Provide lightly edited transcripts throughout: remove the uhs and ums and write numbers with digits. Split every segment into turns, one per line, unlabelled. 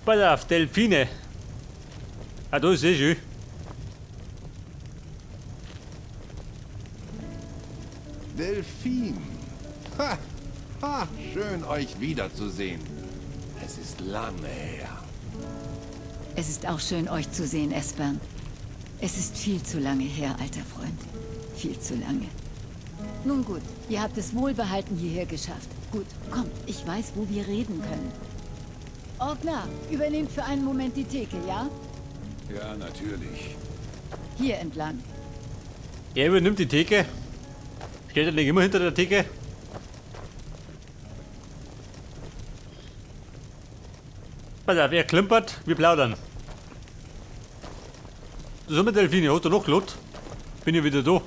Pass auf, Delfine. Ah, da ist eh schön.
Delfin. Ha! Ha! Schön, euch wiederzusehen. Es ist lange her.
Es ist auch schön, euch zu sehen, Esbern. Es ist viel zu lange her, alter Freund. Viel zu lange. Nun gut, ihr habt es wohlbehalten hierher geschafft. Gut, kommt, ich weiß, wo wir reden können. Orkner, übernehmt für einen Moment die Theke, ja?
Ja, natürlich.
Hier entlang.
Er übernimmt die Theke. Steht er nicht immer hinter der Theke? Pass auf, er klimpert, wir plaudern. So mit Delfine, hat er noch gelobt? Bin ich wieder da.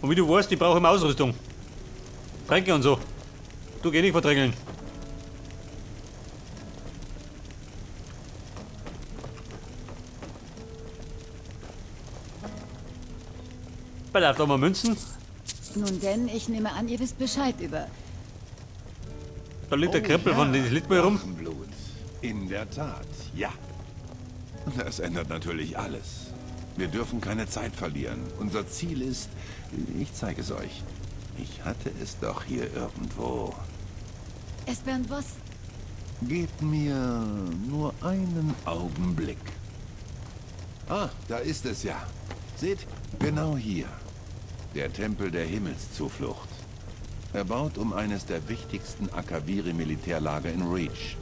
Und wie du weißt, ich brauche immer Ausrüstung. Tränke und so. Du geh nicht verdrängeln. Pass auf, da mal Münzen.
Nun denn, ich nehme an, ihr wisst Bescheid über...
Da liegt der Krempel von dem liegt mir rum.
Drachenblut. In der Tat, ja. Das ändert natürlich alles. Wir dürfen keine Zeit verlieren. Unser Ziel ist, ich zeige es euch. Ich hatte es doch hier irgendwo.
Esbern, was?
Gebt mir nur einen Augenblick. Ah, da ist es ja. Seht, genau hier. Der Tempel der Himmelszuflucht. Erbaut um eines der wichtigsten Akaviri-Militärlager in Reach.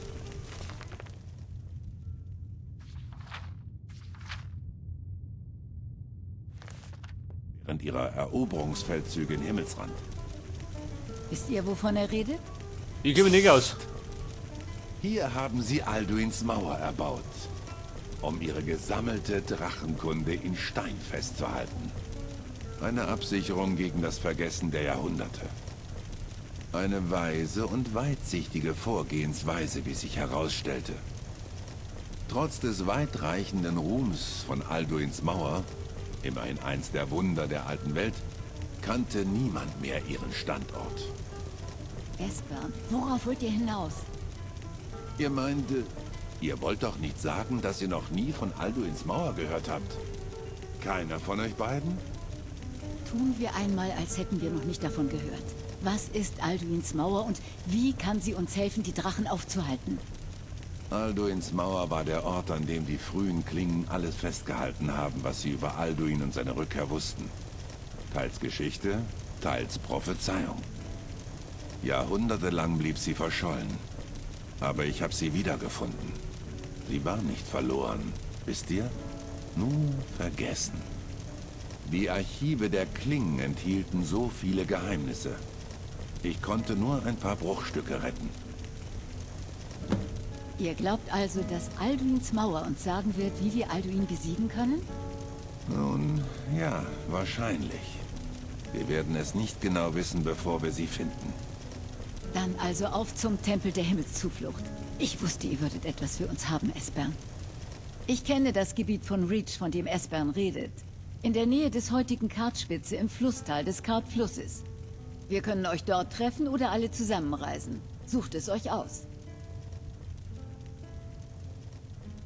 Während ihrer Eroberungsfeldzüge in Himmelsrand.
Wisst ihr, wovon er redet?
Ich gebe nicht aus.
Hier haben sie Alduins Mauer erbaut, um ihre gesammelte Drachenkunde in Stein festzuhalten. Eine Absicherung gegen das Vergessen der Jahrhunderte. Eine weise und weitsichtige Vorgehensweise, wie sich herausstellte. Trotz des weitreichenden Ruhms von Alduins Mauer, immerhin eins der Wunder der alten Welt, kannte niemand mehr ihren Standort.
Esbern, worauf wollt ihr hinaus?
Ihr meint, ihr wollt doch nicht sagen, dass ihr noch nie von Alduins Mauer gehört habt. Keiner von euch beiden?
Tun wir einmal, als hätten wir noch nicht davon gehört. Was ist Alduins Mauer und wie kann sie uns helfen, die Drachen aufzuhalten?
Alduins Mauer war der Ort, an dem die frühen Klingen alles festgehalten haben, was sie über Alduin und seine Rückkehr wussten. Teils Geschichte, teils Prophezeiung. Jahrhundertelang blieb sie verschollen. Aber ich habe sie wiedergefunden. Sie war nicht verloren, wisst ihr? Nur vergessen. Die Archive der Klingen enthielten so viele Geheimnisse. Ich konnte nur ein paar Bruchstücke retten.
Ihr glaubt also, dass Alduins Mauer uns sagen wird, wie wir Alduin besiegen können?
Nun, ja, wahrscheinlich. Wir werden es nicht genau wissen, bevor wir sie finden.
Dann also auf zum Tempel der Himmelszuflucht. Ich wusste, ihr würdet etwas für uns haben, Esbern. Ich kenne das Gebiet von Reach, von dem Esbern redet. In der Nähe des heutigen Kartspitze im Flusstal des Kartflusses. Wir können euch dort treffen oder alle zusammenreisen. Sucht es euch aus.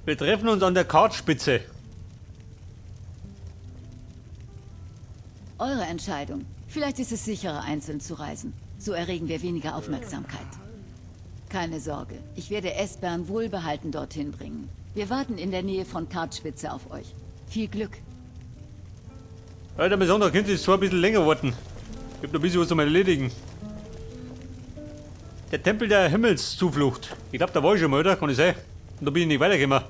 Wir treffen uns an der Kartspitze.
Eure Entscheidung. Vielleicht ist es sicherer, einzeln zu reisen. So erregen wir weniger Aufmerksamkeit. Keine Sorge, ich werde Esbern wohlbehalten dorthin bringen. Wir warten in der Nähe von Kartspitze auf euch. Viel Glück.
Alter, wir sagen, da könnte es zwar ein bisschen länger warten. Ich hab noch ein bisschen was zum Erledigen. Der Tempel der Himmelszuflucht. Ich glaub, da war ich schon mal, oder? Kann ich sein? Und da bin ich nicht weitergekommen.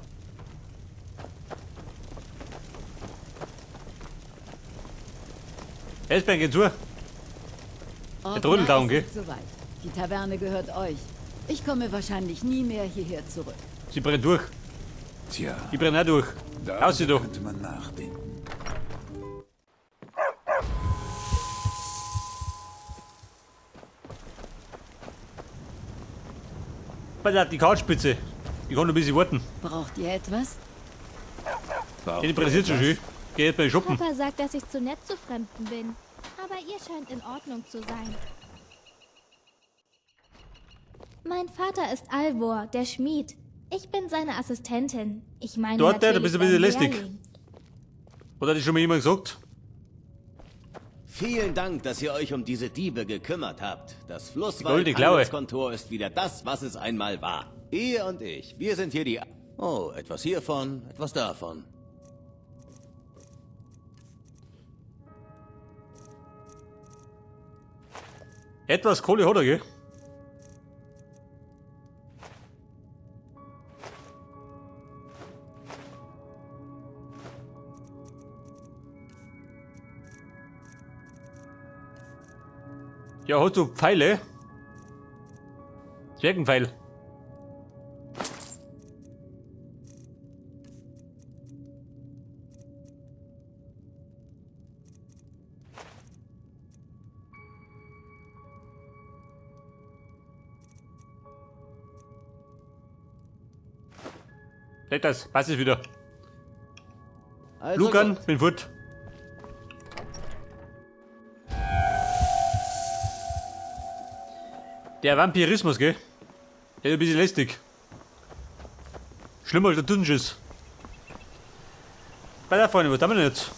Esbern geht zu. Der Trödel down, gell?
Soweit. Die Taverne gehört euch. Ich komme wahrscheinlich nie mehr hierher zurück.
Sie brennt durch.
Tja.
Ich brenne auch durch. Aus sie doch.
Könnte man nachdenken.
Pass auf, die Kartspitze. Ich kann noch ein bisschen warten.
Braucht ihr etwas?
Braucht
Den interessiert schon schön. Geh jetzt bei den Schuppen.
Papa sagt, dass ich zu nett zu Fremden bin. Aber ihr scheint in Ordnung zu sein. Mein Vater ist Alvor, der Schmied. Ich bin seine Assistentin. Ich meine
Dort, der, du
natürlich
bist ein bisschen
sein
lästig.
Lehrling.
Oder hat das schon mal jemand gesagt?
Vielen Dank, dass ihr euch um diese Diebe gekümmert habt. Das
Goldene Klaue.
Flusswald-Handelskontor ist wieder das, was es einmal war. Ihr und ich, wir sind hier die... Oh, etwas hiervon, etwas davon.
Etwas Kohle hat er, gell? Ja, hast du Pfeile? Zwergenpfeil. Das passt es wieder.
Also
Lukan,
gut.
bin fort. Der Vampirismus, gell? Der ist ein bisschen lästig. Schlimmer als der Dünnschiss. Bei der Freunde, was haben wir denn jetzt?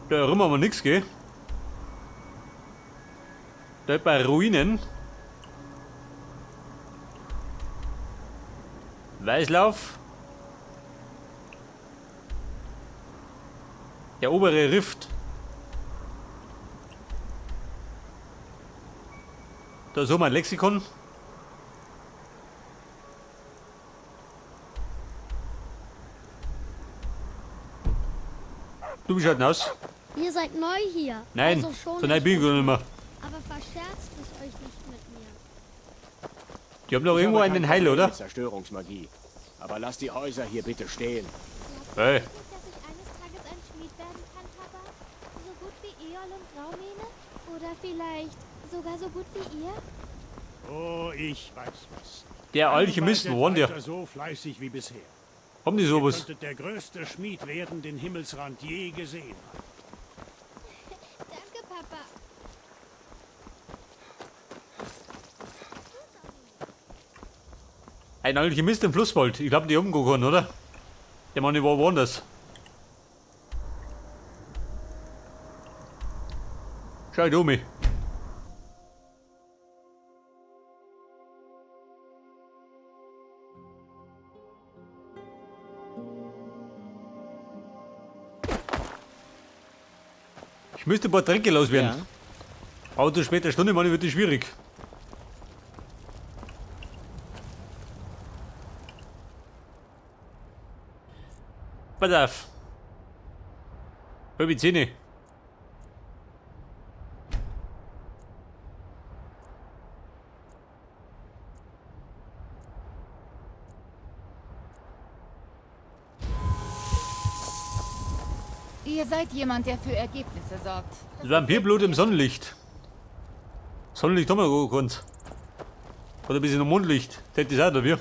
Da herum haben wir nix, gell? Da bei Ruinen. Weißlauf. Der obere Rift. Da ist so mein Lexikon. Du bist halt nass.
Ihr seid neu hier.
Nein,
also schon
so neu bin ich gar nicht mehr.
Aber verscherzt es euch nicht mit mir.
Die haben doch
Ich
irgendwo
habe kein
einen Heil,
Problem
oder?
mit Zerstörungsmagie. Aber lasst die Häuser hier bitte stehen.
Hey.
Glaubt ihr wirklich, dass ich eines Tages ein Schmied werden kann, Papa? So gut wie Eol und Graumähne? Oder vielleicht sogar so gut wie ihr?
Oh, ich weiß was.
Der Alchemist, wo waren der?
Arbeitet weiter so fleißig wie bisher.
Haben die
Ihr
sowas?
könntet der größte Schmied werden, den Himmelsrand je gesehen hat.
Danke, Papa.
Ein Alchemist im Flusswald. Ich glaube, die haben gar keinen, oder? Der Mann, die war woanders. Schau du mich. Ich müsste ein paar Tränke loswerden.
Ja.
Aber zu später Stunde, Mann, wird das schwierig. Pass auf. Hab Zähne.
Ihr seid jemand, der für Ergebnisse sorgt.
Das Vampirblut im Sonnenlicht. Sonnenlicht haben wir gar keins. Oder ein bisschen noch Mondlicht. Das ist auch da, wir.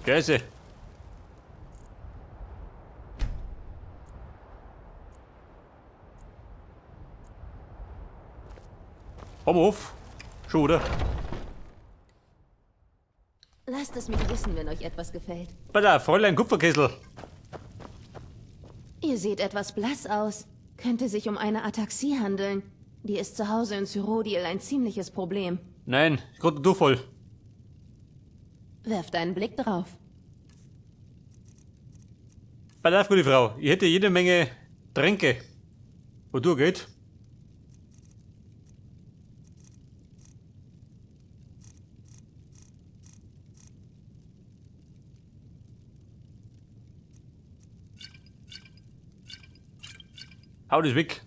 Scheiße. Haben wir auf. Schon, oder?
Lasst es mich wissen, wenn euch etwas gefällt.
Pass auf, Fräulein Kupferkessel.
Ihr seht etwas blass aus. Könnte sich um eine Ataxie handeln. Die ist zu Hause in Cyrodiil ein ziemliches Problem.
Nein, ist gerade ein Durchfall.
Werft einen Blick drauf.
Pass auf, gute Frau. Ich hätte jede Menge Tränke. Wo geht? Hau das weg.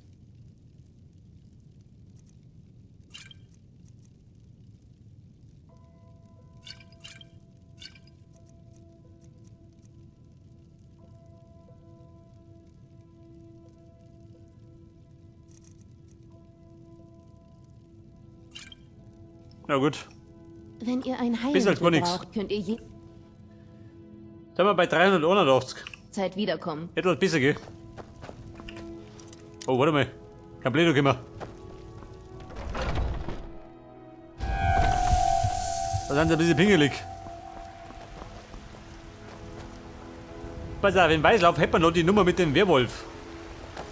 Na gut.
Wenn ihr ein
Bis halt
Heilmittel
gar nix.
braucht, könnt ihr
Sind wir bei 381.
Zeit wiederkommen.
Etwas besser, gell? Oh, warte mal. Kein Blöder gekommen. Da sind sie ein bisschen pingelig. Pass auf, in Weißlauf hätte man noch die Nummer mit dem Werwolf.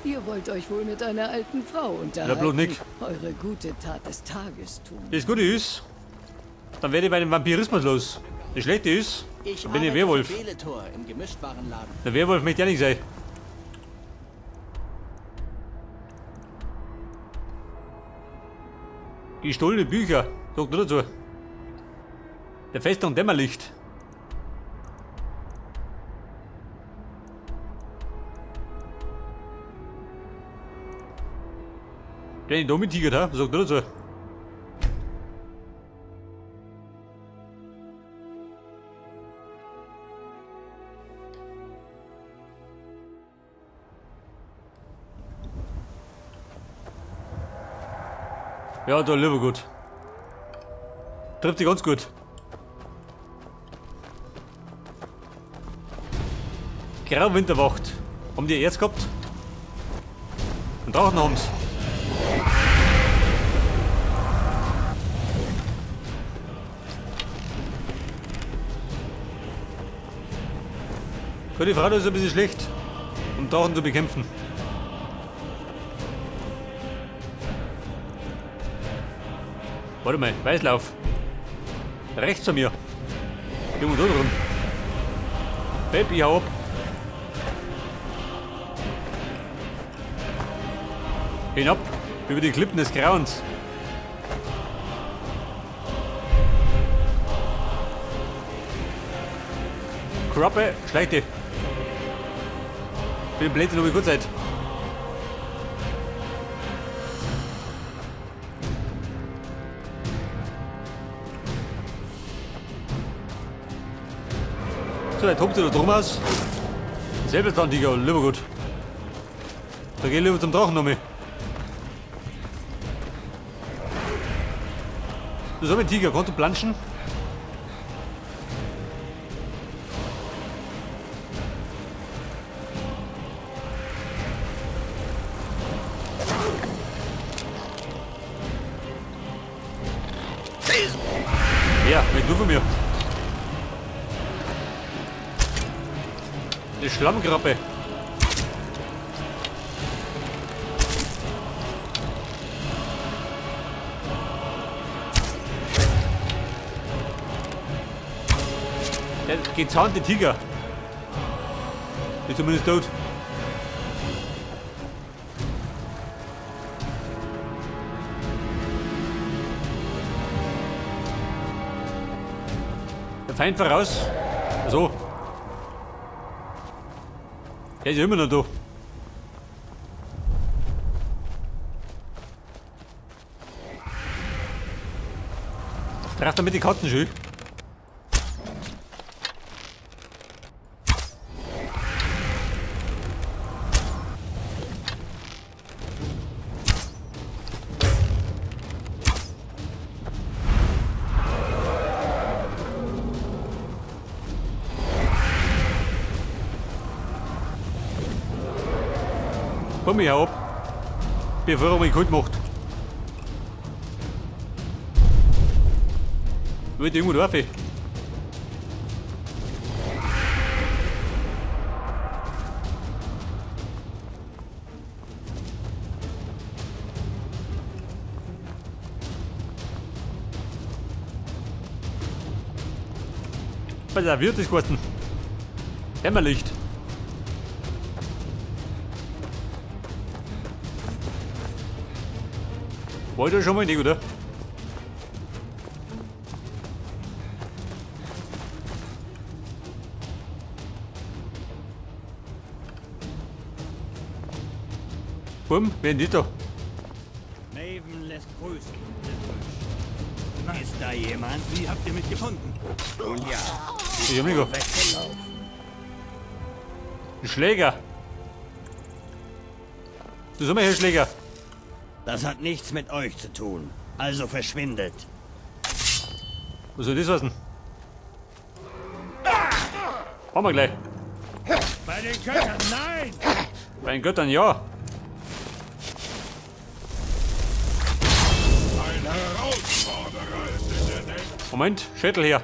Ihr wollt euch wohl mit einer alten Frau unterhalten.
Ja, bloß nicht.
Eure gute Tat des Tages tun.
Das Gute ist, dann werde ich bei dem Vampirismus los. Das Schlechte ist,
Ich
dann bin ich
arbeite
Werwolf.
für Beletor im Gemischtwarenladen.
Der Werwolf möchte ja nicht sein. Gestohlene Bücher, sagt nur dazu. Der Festung Dämmerlicht. Der den Domi-Tiger da, sagt nur dazu. Ja, da lieber gut. Trifft dich ganz gut. Grauwinterwacht. Haben die Erz gehabt? Und Drachen haben's. Gut, die Frau ist ein bisschen schlecht, um Drachen zu bekämpfen. Warte mal, Weißlauf. Rechts von mir. Irgendwo da drin. Baby, hau ab. Hinab, über die Klippen des Grauens. Kroppe, schlechte. Bin blöd, ob ich gut seid. So, der tobt sich da drum aus. Selber dann, Digga, lieber gut. Da geh ich lieber zum Drachen nochmal. Du soll mit Tiger, kannst du planschen? Ja, mit du von mir. Eine Schlammkrabbe. Der gezahnte Tiger. Ist zumindest tot. Der Feind voraus. So. Der ist ja immer noch da. Braucht damit die Katzen schön. Komm ich ab, bevor er mich kalt macht. Wird irgendwo drauf. Pass auf, wird das kosten? Dämmerlicht. Wollt ihr schon mal nicht, oder? Bumm, wer ist denn da?
Maven lässt grüßen. Ist da jemand?
Wie habt ihr mich gefunden?
Nun ja.
Ich hab mich
weggelaufen.
Ein Schläger. Du soll mal her, Schläger.
Das hat nichts mit euch zu tun. Also verschwindet.
Was soll das heißen? Machen wir gleich.
Bei den Göttern, nein!
Bei den Göttern, ja.
Ein Herausforderer ist in der Nähe.
Moment, Schädel her.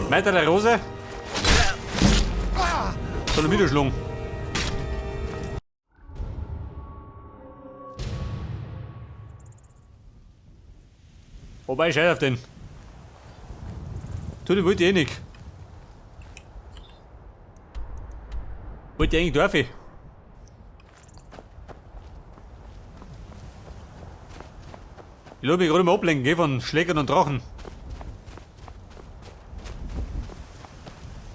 Meiter der Rose. Soll er wieder schlagen. Wobei, scheiß auf den. Tu, den wollte ich eh nicht. Wollte ich eigentlich darf ich. Ich lass mich gerade mal ablenken, gell, von Schlägern und Drachen.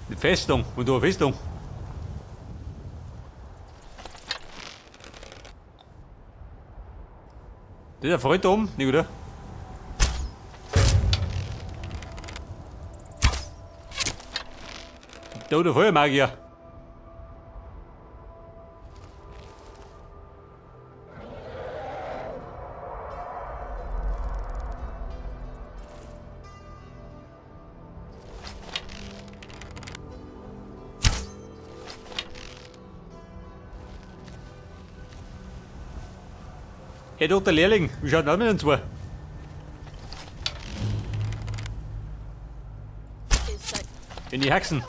Die Festung, und da eine Festung. Das ist ein Freund da oben, nicht oder? Da der Feuermagier. Hey Dr. Lehrling, wie schaut denn aus mit den zwei? In die Haxen.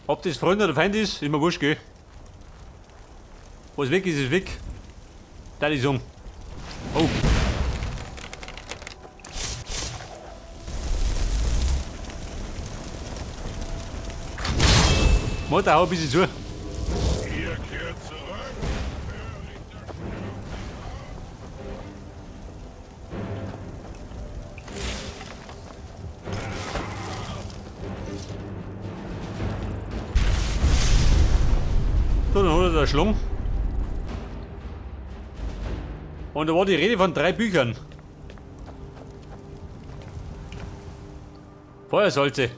Ob das Freund oder Feind ist, ist mir wurscht, gell? Was weg ist, ist weg. Da ist um. Oh. Mutter, hau ein bisschen zu.
Ihr kehrt zurück.
So, dann hat er da Schlung. Und da war die Rede von 3 Büchern. Feuersalze.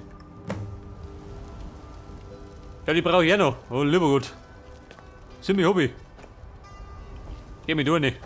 Ja, die brauche ich auch noch. Oh, lieber Gott. Sind mir Hobby. Geh mir durch nicht.